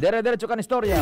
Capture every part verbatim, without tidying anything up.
Dire-diretso kan istorya.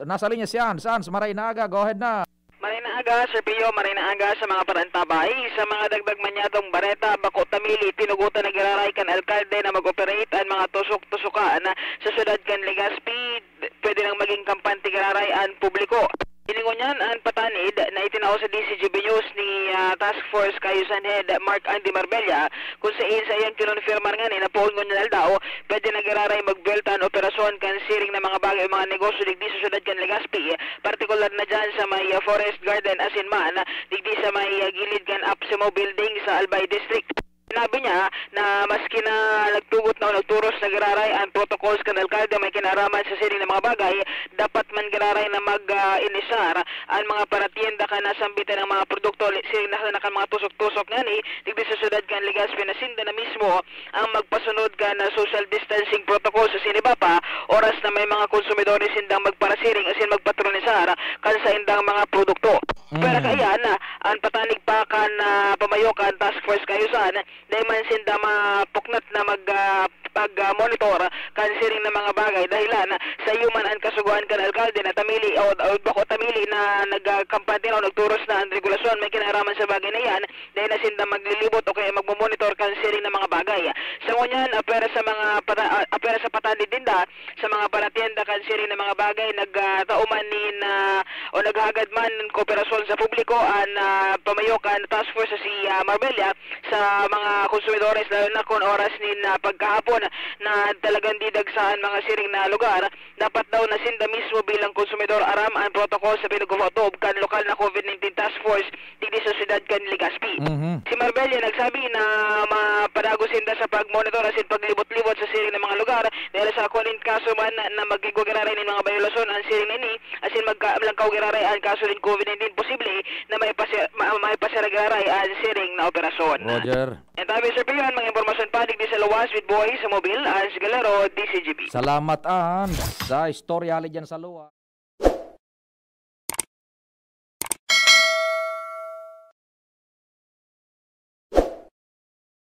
Nasa linya si Hans. Hans, maray na aga. Go ahead na. Maray na aga, Sir Pio, maray na aga sa mga paraantabay. Sa mga dagdag manyadong bareta, bako ta mili, tinugotan na giraray kan alkalde na mag-operate an mga tusok-tusokan sa syudad kan Legazpi. Pwede nang maging kampante giraray an publiko. Ini ngunyan an patanid na itinao sa D C G B News ni, ah, Task Force Kaayusan Head Mark Andy Marbella, kung sain sa iyang kinonfirmar ngani na poon ngunyan aldaw, pwede na giraray magbuwelta an operasyon kan siring na mga bagay o mga negosyo digdi sa syudad kan Legazpi, partikular na dyan sa may, ah, Forest Garden asin man digdi sa may, ah, gilid kan Apsimo Building sa Albay District. Sinabi niya na maski na nagtugot na o nagturos na giraray an protocols kan alkalde may kinaaraman sa siring na mga bagay, dapat man giraray na mag, ah, inisar an mga paratienda kan nasambitan ng mga produkto li-, siring na kan mga tusok-tusok ngani digdi sa syudad kan Legazpi na sinda na mismo ang magpasunod kan, ah, social distancing protocol sa sinibapa oras na may mga konsumidores sindang magparasiring asin magpatronisar kan saindang mga produkto. Pero Mm. kaiyan, ah, an patanig pa kan, ah, pamayo kan Task Force Kaayusan, dai man sinda mapuknat na mag, ah, pag, ah, monitor kan siring na mga bagay dahilan sa iyo man an kasugoan kan alkalde na tamili o, o bako tamili na nagkampante na o nagturos na an regulasyon may kinaaraman sa bagay na iyan, dai na sinda maglilibot o kaya magmomonitor kan siring na mga bagay. Sa ngunyan, apwera sa mga pata-, ah, apwera sa patanid ninda, sa mga paratienda kan siring na mga bagay, nag, ah, tao man nin, ah, o naghagad man nin kooperasyon sa publiko an, ah, pamayo kan task force si, ah, Marbella sa mga konsumidores, lalo na kun oras nin, ah, pagkahapon na talagang didagsaan mga siring na lugar. Dapat daw na sinda mismo bilang konsumidor aram an protocol sa pinag-utob kan lokal na COVID nineteen task force digdi sa siyudad kan Legazpi. Mhm. Si Marbella nagsabi na mapadago sinda sa pagmonitor asin paglibot-libot sa siring na mga lugar dahil sa kun in kaso man na, na magigwa giraray nin mga bayolasyon an siring na ini, asin magka-, malangkaw giraray an kaso nin COVID nineteen, posible na maipasi-, ma-, maipasira giraray an siring na operasyon. Roger. And tabi, Sir Pion, mga impormasyon pa digdi sa luwas with Boy sa Mobil, Hans Galero, D C G B. Salamat, Hans, sa istorya hali dyan sa luwas.